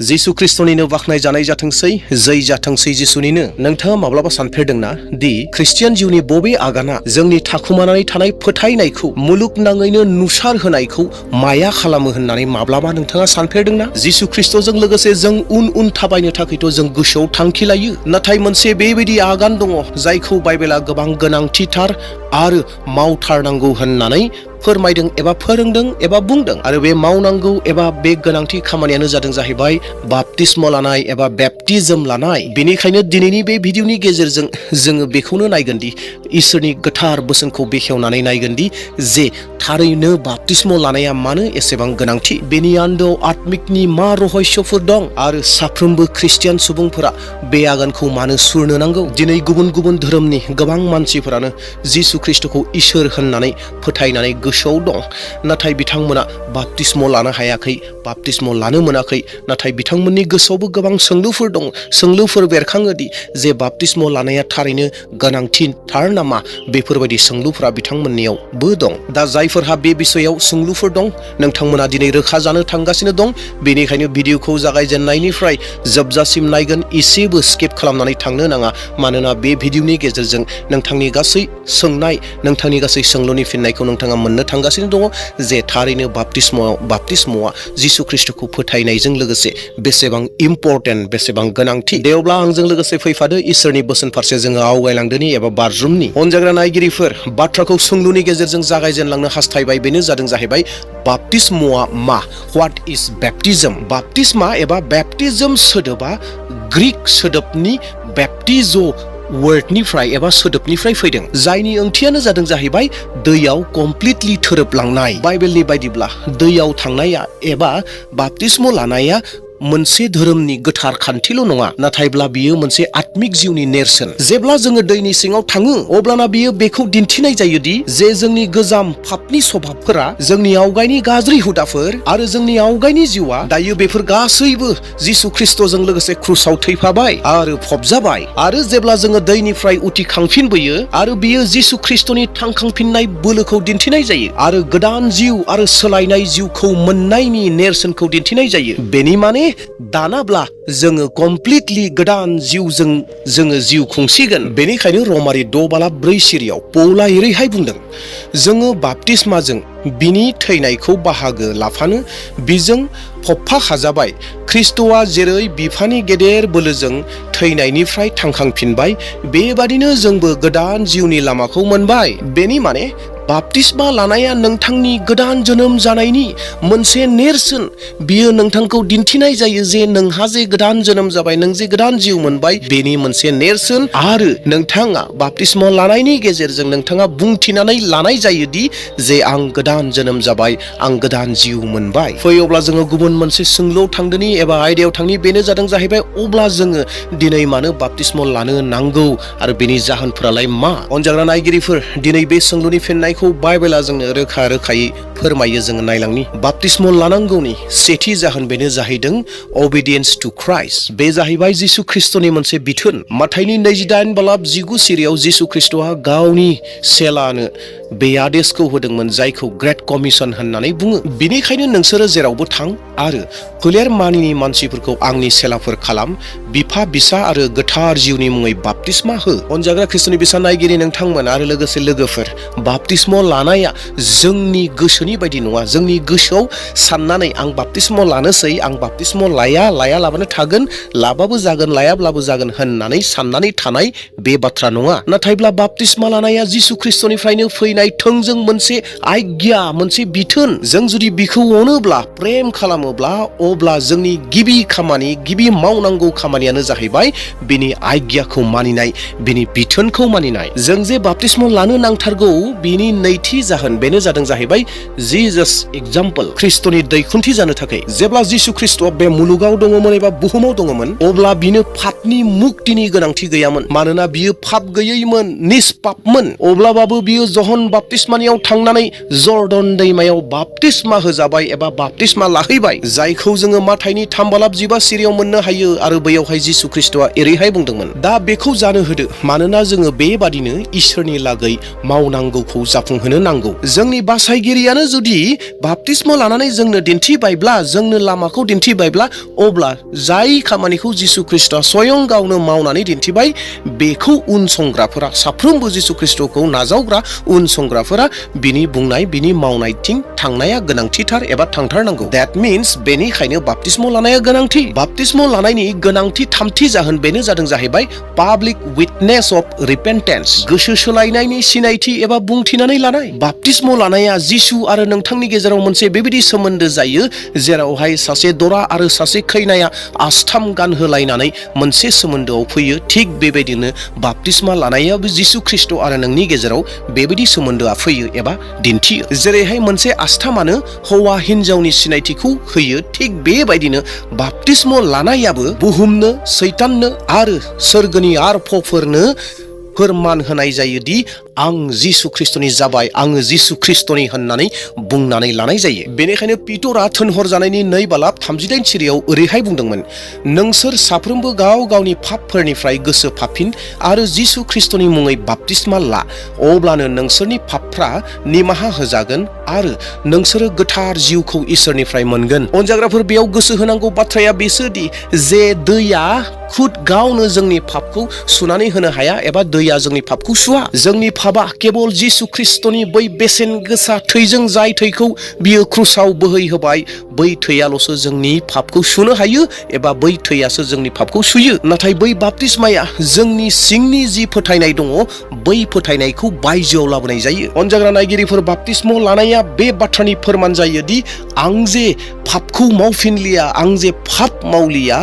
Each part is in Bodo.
जिसु ख्रिस्टनिनो बाखनाय जानाय जाथोंसै जै जाथोंसै जिसुनिनो। नोंथाङा माब्लाबा सानफेरदोंना दि ख्रिस्टियान जिउनि बबे आगाना जोंनि थाखुमानानै थानाय फोथायनायखौ मुलुगनाङैनो नुसार होनायखौ माया खालामो होननानै माब्लाबा नोंथाङा सानफेरदोंना? जिसु ख्रिस्टजों लोगोसे जों उन थाबायनो थाखायथ' जों गोसोआव थांखि लायो, नाथाय मोनसे बेबायदि आगान दङ जायखौ बाइबेला गोबां गोनांथिथार आरो मावथारनांगौ होननानै फोरमायदों एबा फोरोंदों एबा बुंदों। आरो बे मावनांगौ एबा बे गोनांथि खामानियानो जादों जाहैबाय बाप्तिस्म लानाय एबा बेप्टिजम लानाय। बेनिखायनो दिनैनि बे भिडिअनि गेजेरजों जोङो बेखौनो नायगोन दि इसोरनि गोथार बोसोनखौ बेखेवनानै नायगोन दि जे थारैनो बाप्तिस्म लानाया मानो एसेबां गोनांथि, बेनि आन्दोआव आत्मिकनि मा रहस्यफोर दं आरो साफ्रोमबो ख्रिस्टियान सुबुंफोरा बे आगानखौ मानो सुरनो नांगौ। दिनै गुबुन गुबुन धोरोमनि गोबां मानसिफोरानो जिसु ख्रिस्टखौ इसोर होननानै फोथायनानै गोसोआव दं, नाथाय बिथांमोना बाप्तिस्म लानो हायाखै, बाप्तिस्म लानो मोनाखै। नाथाय बिथांमोननि गोसोआवबो गोबां सोंलुफोर दं, सोंलुफोर बेरखाङोदि जे बाप्तिस्म लानाया थारैनो गोनांथिथार नामा। बेफोरबायदि सोंलुफोरा बिथांमोननियावबो दं। दा जायफोरहा बे बिसयाव सोंलुफोर दं नोंथांमोना दिनै रोखा जानो थांगासिनो दं। बेनिखायनो भिडिअखौ जागायजेननायनिफ्राय जोबजासिम नायगोन, एसेबो स्किप खालामनानै थांनो नाङा। मानोना बे भिडिअनि गेजेरजों नोंथांनि गासै सोंनाय, नोंथांनि गासै सोंलुनि फिननायखौ नोंथाङा मोननो थांगासिनो दङ जे थारैनो बाप्तिस्मआ जिसु ख्रिस्टखौ फोथायनायजों लोगोसे बेसेबां इम्परटेन्ट, बेसेबां गोनांथि। दे अब्ला आंजों लोगोसे फैफादो इसोरनि बोसोन फारसे जोङो आवगायलांदोनि एबा बारजुमनि। अनजाग्रा नायगिरिफोर, बाथ्राखौ सोंलुनि गेजेरजों जागायजेनलांनो हास्थायबाय। बेनो जादों जाहैबाय बाप्तिस्मआ मा? व्हाट इज बेप्टिजम? बाप्तिस्मा एबा बेप्टिजम सोदोबा ग्रीक सोदोबनि बेप्टिज' वर्डनिफ्राय एबा सोदोबनिफ्राय फैदों, जायनि ओंथियानो जादों जाहैबाय दैयाव कमप्लिटलि थोरोबलांनाय। बाइबेलनि बायदिब्ला दैयाव थांनाया एबा बाप्तिस्म लानाया मोनसे धोरोमनि गोथार खान्थिल' नङा, नाथायब्ला बियो मोनसे आत्मिक जिउनि नेरसोन। जेब्ला जोङो दैनि सिङाव थाङो अब्लाना बियो बेखौ दिन्थिनाय जायोदि जे जोंनि गोजाम पापनि स्वभाबफोरा, जोंनि आवगायनि गाज्रि हुदाफोर आरो जोंनि आवगायनि जिउआ दायो बेफोर गासैबो जिसु ख्रिस्टजों लोगोसे क्रुसाव थैफाबाय आरो फबजाबाय। आरो जेब्ला जोङो दैनिफ्राय उथिखांफिनबोयो आरो बियो जिसु ख्रिस्टनि थांखांफिननाय बोलोखौ दिन्थिनाय जायो आरो गोदान जिउ आरो सोलायनाय जिउखौ मोननायनि नेरसोनखौ दिन्थिनाय जायो। बेनि माने दानाब्ला जोङो कमप्लिटलि गोदान जिउजों जोङो जिउ खुंसिगोन। बेनिखायनो रमारि 6:4 सिरियाव पौला एरैहाय बुंदों, जोङो बाप्तिस्माजों बिनि थैनायखौ बाहागो लाफानो बिजों फबफाखाजाबाय। ख्रिस्टआ जेरै बिफानि गेदेर बोलोजों थैनायनिफ्राय थांखांफिनबाय, बेबादिनो जोंबो गोदान जिउनि लामाखौ मोनबाय। बेनि माने बाप्तिस्मा लानाया नोंथांनि गोदान जोनोम जानायनि मोनसे नेरसोन। बियो नोंथांखौ दिन्थिनाय जायो जे नोंहा जे गोदान जोनोम जाबाय, नों जे गोदान जिउ मोनबाय, बेनि मोनसे नेरसोन। आरो नोंथाङा बाप्तिस्मा लानायनि गेजेरजों नोंथाङा बुंथिनानै लानाय जायोदि जे आं गोदान जोनोम जाबाय, आं गोदान जिउ मोनबाय। फै अब्ला जोङो गुबुन मोनसे सोंलुआव थांदोनि एबा आयदायाव थांनि। बेनो जादों जाहैबाय अब्ला जोङो दिनै मानो बाप्तिस्मा लानो नांगौ आरो बेनि जाहोनफोरालाय मा? अनजाग्रा नायगिरिफोर, दिनै बे सोंलुनि फिननायखौ बाइबेला जोंनो रोखा रोखायै फोरमायो। जोङो नायलांनि। बाप्तिस्मा लानांगौनि सेथि जाहोन बेनो जाहैदों अबिडियेन्स टु क्राइस्ट। बे जाहैबाय जिसु ख्रिस्टनि मोनसे बिथोन। माथाइनि 28:19 सिरियाव जिसु ख्रिस्टआ गावनि सेलानो बे आदेशखौ होदोंमोन जायखौ ग्रेट कमिसन होननानै बुङो। बिनिखायनो नोंसोरो जेरावबो थां आरो फोलेर मानिनि मानसिफोरखौ आंनि सेलाफोर खालाम, बिफा, बिसा आरो गोथार जिउनि मुङै बाप्तिस्मा हो। अनजाग्रा ख्रिस्टनि बिसा नायगिरि नोंथांमोन आरो लोगोसे लोगोफोर, बाप्तिस्मा लानाया जोंनि गोसोनि बायदि नङा। जोंनि गोसोआव साननानै आं बाप्तिस्मा लानोसै, आं बाप्तिस्मा लायालाबानो थागोन, लाबाबो जागोन, लायाब्लाबो जागोन होननानै साननानै थानाय बे बाथ्रा नङा। नाथायब्ला बाप्तिस्मा लानाया जिसु ख्रिस्टनिफ्रायनो फैनाय थोंजों मोनसे आज्ञा, मोनसे बिथोन। जों जुदि बिखौ अनोब्ला, प्रेम खालामोब्ला, अब्ला जोंनि गिबि खामानि, गिबि मावनांगौ खामानियानो जाहैबाय बिनि आज्ञाखौ मानिनाय, बिनि बिथोनखौ मानिनाय। जों जे बाप्तिस्मा लानो नांथारगौ, बिनि नैथि जाहोन बेनो जादों जाहैबाय जिजास एग्जाम्पल, ख्रिस्टनि दैखुन्थि जानो थाखाय। जेब्ला जिसु ख्रिस्टआ बे मुलुगाव दङमोन एबा बुहुमाव दङमोन, अब्ला बिनो पापनि मुक्तिनि गोनांथि गैयामोन। मानोना बियो पाप गैयैमोन, निष्पापमोन। अब्लाबाबो बियो जहन बाप्तिस्मानियाव थांनानै जर्डन दैमायाव बाप्तिस्मा होजाबाय एबा बाप्तिस्मा लाहैबाय, जायखौ जोङो माथाइनि 3:15 सिरियाव मोननो हायो। आरो बैयावहाय जिसु ख्रिस्टआ एरैहाय बुंदोंमोन, दा बेखौ जानो होदो, मानोना जोङो बेबादिनो इसोरनि लागै मावनांगौखौ जाफुंहोनो नांगौ। जोंनि बासायगिरियानो जुदि बाप्तिस्मा लानानै जोंनो दिन्थिबायब्ला, जोंनो लामाखौ दिन्थिबायब्ला, अब्ला जाय खामानिखौ जिसु ख्रिस्टआ स्वयं गावनो मावनानै दिन्थिबाय बेखौ उनसंग्राफोरा, साफ्रोमबो जिसु ख्रिस्टखौ नाजावग्रा उनसंग्राफोरा बिनि बुंनाय, बिनि मावनायथिं थांनाया गोनांथिथार एबा थांथारनांगौ। That means बेनिखायनो बाप्तिस्मा लानाया गोनांथि। बाप्तिस्मा लानायनि गोनांथि थामथि जाहोन बेनो जाहैबाय पाब्लिक विटनेस अफ रिपेन्टेन्स, गोसो सोलायनायनि सिनायथि एबा बुंथिनानै लानाय। बाप्तिस्मा लानाया जिसु आरो नोंथांनि गेजेराव मोनसे बेबायदि सोमोन्दो जायो जेरावहाय सासे दरा आरो सासे खैनाया आस्थाम गानहोलायनानै मोनसे सोमोन्दोआव फैयो। थिग बेबायदिनो बाप्तिस्मा लानायाबो जिसु ख्रिस्ट आरो नोंनि गेजेराव बेबायदि सोमोन्दोआ फैयो एबा दिन्थियो। जेरैहाय मोनसे आस्थामानो हौवा हिनजावनि सिनायथिखौ होयो, थिग बेबायदिनो बाप्तिस्मा लानायाबो बुहुमनो, सैताननो आरो सोरगोनि आरफफोरनो फोरमान होनाय जायोदि आं जिसु ख्रिस्टनि जाबाय, आङो जिसु ख्रिस्टनि होननानै बुंनानै लानाय जायो। बेनिखायनो पितरा थोनहरजानायनि 2:38 सिरियाव ओरैहाय बुंदोंमोन, नोंसोर साफ्रोमबो गाव गावनि पापफोरनिफ्राय गोसो फाफिन आरो जिसु ख्रिस्टनि मुङै बाप्तिस्मा ला, अब्लानो नोंसोरनि पापफ्रा निमाहा होजागोन आरो नोंसोरो गोथार जिउखौ इसोरनिफ्राय मोनगोन। अनजाग्राफोर, बेयाव गोसो होनांगौ बाथ्राया बेसोदि जे दैया खुद गावनो जोंनि पापखौ सुनानै होनो हाया एबा दैया जोंनि पापखौ सुवा। जोंनि पापा केबल जिसु ख्रिस्टनि बै बेसेन गोसा थैजों, जाय थैखौ बियो क्रुसाव बोहैहोबाय, बै थैयाल'सो जोंनि पापखौ सुनो हायो एबा बै थैयासो जोंनि पापखौ सुयो। नाथाय बै बाप्तिस्माया जोंनि सिंनि जि फोथायनाय दङ बै फोथायनायखौ बायजोआव लाबोनाय जायो। अनजाग्रा नायगिरिफोर, बाप्तिस्मा लानाया बे बाथ्रानि फोरमान जायोदि आं जे पापखौ मावफिनलिया, आं जे पाप मावलिया,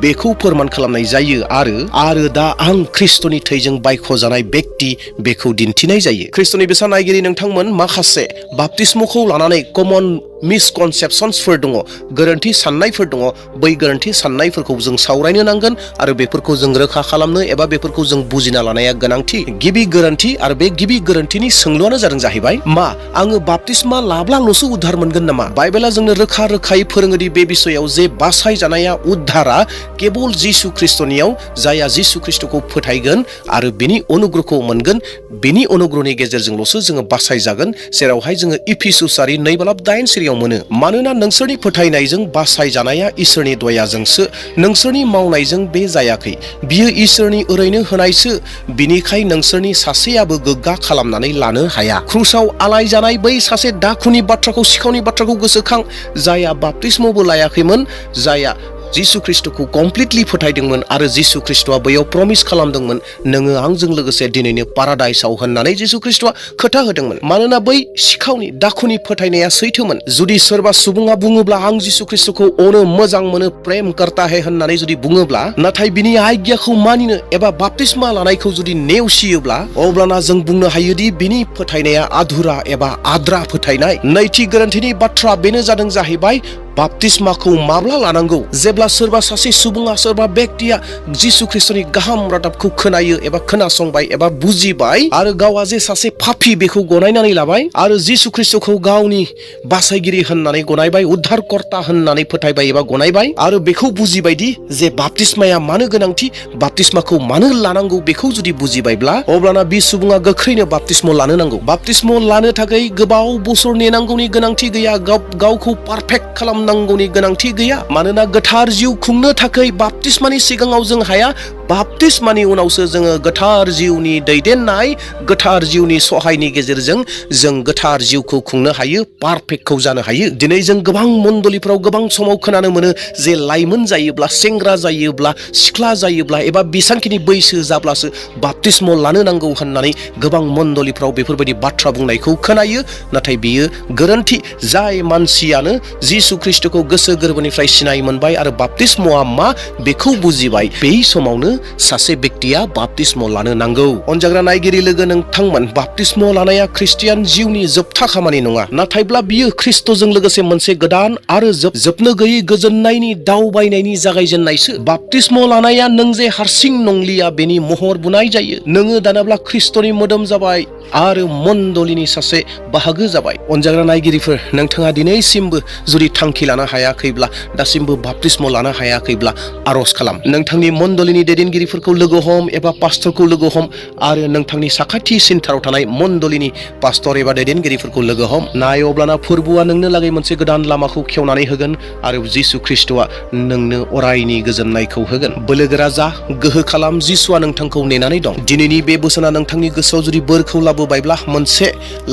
बेखौ फोरमान खालामनाय जायो आरो दा आं ख्रिस्टनि थैजों बायख'जानाय बेक्ति, बेखौ दिन्थिनाय जायो। ख्रिस्टनि बेसा नायगिरि नोंथांमोन, माखासे बाप्तिस्माखौ लानानै कमन मिसकनसेप्शनसफोर दङ, गोरोन्थि साननायफोर दङ। बै गोरोन्थि साननायफोरखौ जों सावरायनो नांगोन आरो बेफोरखौ जों रोखा खालामनो एबा बेफोरखौ जों बुजिना लानाया गोनांथि। गिबि गोरोन्थि, आरो बे गिबि गोरोन्थिनि सोंलुआनो जाहैबाय, मा आङो बाप्तिस्मा लाब्लाल'सो उद्धार मोनगोन नामा? बाइबेला जोंनो रोखा रोखायै फोरोङोदि बे बिसयाव जे बासायजानाया, उद्धारा केबल जिसु ख्रिस्टनियाव, जायहा जिसु ख्रिस्टखौ फोथायगोन आरो बिनि अनुग्रहखौ मोनगोन, बिनि अनुग्रहनि गेजेरजोंल'सो जोङो बासायजागोन। जेरावहाय जोङो इफिसुसारि 2:8 सिरियाव मोनो, मानोना नोंसोरनि फोथायनायजों बासायजानाया इसोरनि दयाजोंसो, नोंसोरनि मावनायजों बे जायाखै, बियो इसोरनि ओरैनो होनायसो, बिनिखाय नोंसोरनि सासेयाबो गोग्गा खालामनानै लानो हाया। क्रुसाव आलायजानाय बै सासे दाखुनि बाथ्राखौ, सिखावनि बाथ्राखौ गोसोखां, जायहा बाप्तिस्माबो लायाखैमोन, जायहा जिसु ख्रिस्टखौ कमप्लिटलि फोथायदोंमोन आरो जिसु ख्रिस्टआ बैयाव प्रमिस खालामदोंमोन, नोङो आंजों लोगोसे दिनैनो पाराडाइसाव होननानै जिसु ख्रिस्टआ खोथा होदोंमोन। मानोना बै सिखावनि, दाखुनि फोथायनाया सैथोमोन। जुदि सोरबा सुबुङा बुङोब्ला आं जिसु ख्रिस्टखौ अनो, मोजां मोनो, प्रेम करता है होननानै जुदि बुङोब्ला, नाथाय बिनि आज्ञाखौ मानिनो एबा बाप्तिस्मा लानायखौ जुदि नेवसियोब्ला, अब्लाना जों बुंनो हायोदि बिनि फोथायनाया आधुरा एबा आद्रा फोथायनाय। नैथि गोरोन्थिनि बाथ्रा बेनो जाहैबाय, बाप्तिस्माखौ माब्ला लानांगौ? जेब्ला सोरबा सासे सुबुङा, सोरबा बेक्तिया जिसु ख्रिस्टनि गाहाम रादाबखौ खोनायो एबा खोनासंबाय एबा बुजिबाय आरो गावआ जे सासे पापी बेखौ गनायनानै लाबाय आरो जिसु ख्रिस्टखौ गावनि बासायगिरि होननानै गनायबाय, उद्धारकर्ता होननानै फोथायबाय एबा गनायबाय आरो बेखौ बुजिबायदि जे बाप्तिस्माया मानो गोनांथि, बाप्तिस्माखौ मानो लानांगौ, बेखौ जुदि बुजिबायब्ला, अब्लाना बे सुबुङा गोख्रैनो बाप्तिस्मा लानो नांगौ। बाप्तिस्मा लानो थाखाय गोबाव बोसोर नेनांगौनि गोनांथि गैया, गावखौ पारफेक्ट खालामनांगौनि गोनांथि गैया। मानोना गोथार जिउ खुंनो थाखाय बाप्तिस्मानि सिगाङाव जों हाया, बाप्तिस्मानि उनावसो जोङो गोथार जिउनि दैदेननाय, गोथार जिउनि सहायनि गेजेरजों जों गोथार जिउखौ खुंनो हायो, पारफेक्टखौ जानो हायो। दिनै जों गोबां मण्डलिफ्राव गोबां समाव खोनानो मोनो जे लाइमोन जायोब्ला, सेंग्रा जायोब्ला, सिख्ला जायोब्ला एबा बेसांखिनि बैसो जाब्लासो बाप्तिस्मा लानो नांगौ होननानै गोबां मण्डलिफ्राव बेफोरबायदि बाथ्रा बुंनायखौ खोनायो। नाथाय बियो गोरोन्थि। जाय मानसियानो जिसु ख्रिस्टखौ गोसो गोरबोनिफ्राय सिनाय मोनबाय आरो बाप्तिस्माआ मा बेखौ बुजिबाय, बै समावनो सासे बेक्तिया बाप्तिस्मा लानो नांगौ। अनजाग्रा नायगिरि लोगो नोंथांमोन, बाप्तिस्मा लानाया ख्रिस्टियान जिउनि जोबथा खामानि नङा, नाथायब्ला बियो ख्रिस्टजों लोगोसे मोनसे गोदान आरो जोबनो गैयै गोजोननायनि दावबायनायनि जागायजेननायसो। बाप्तिस्मा लानाया नों जे हारसिं नंलिया, बेनि महर बुनाय जायो। नोङो दानाब्ला ख्रिस्टनि मोदोम जाबाय आरो मण्डलिनि सासे बाहागो जाबाय। अनजाग्रा नायगिरिफोर, नोंथाङा दिनैसिमबो जुदि थांखि लानो हायाखैब्ला, दासिमबो बाप्तिस्मा लानो हायाखैब्ला, आरज खालाम। नोंथांनि मण्डलिनि दैदेनगिरि दैदेनगिरिफोरखौ लोगो हम एबा पास्टरखौ लोगो हम आरो नोंथांनि साखाथि सिन्थाराव थानाय मण्डलिनि पास्टर एबा दैदेनगिरिफोरखौ लोगो हम। नाय अब्लाना फोरबोआ नोंनो लागै मोनसे गोदान लामाखौ खेवनानै होगोन आरो जिसु ख्रिस्ट'आ नोंनो अरायनि गोजोननायखौ होगोन। बोलोगोरा जा, गोहो खालाम, जिसुआ नोंथांखौ नेनानै दं। दिनैनि बे बोसोना नोंथांनि गोसोआव जुदि बोरखौ लाबोबायब्ला मोनसे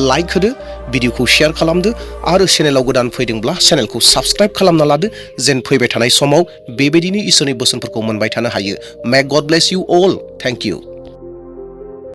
लाइक होदो, भिडिअखौ शेयार खालामदो आरो चेनेलाव गोदान फैदोंब्ला चेनेलखौ साबस्क्राइब खालामना लादो, जेन फैबाय थानाय समाव बेबायदिनो इसोरनि बोसोनफोरखौ मोनबाय थानो हायो। May God bless you all. Thank U.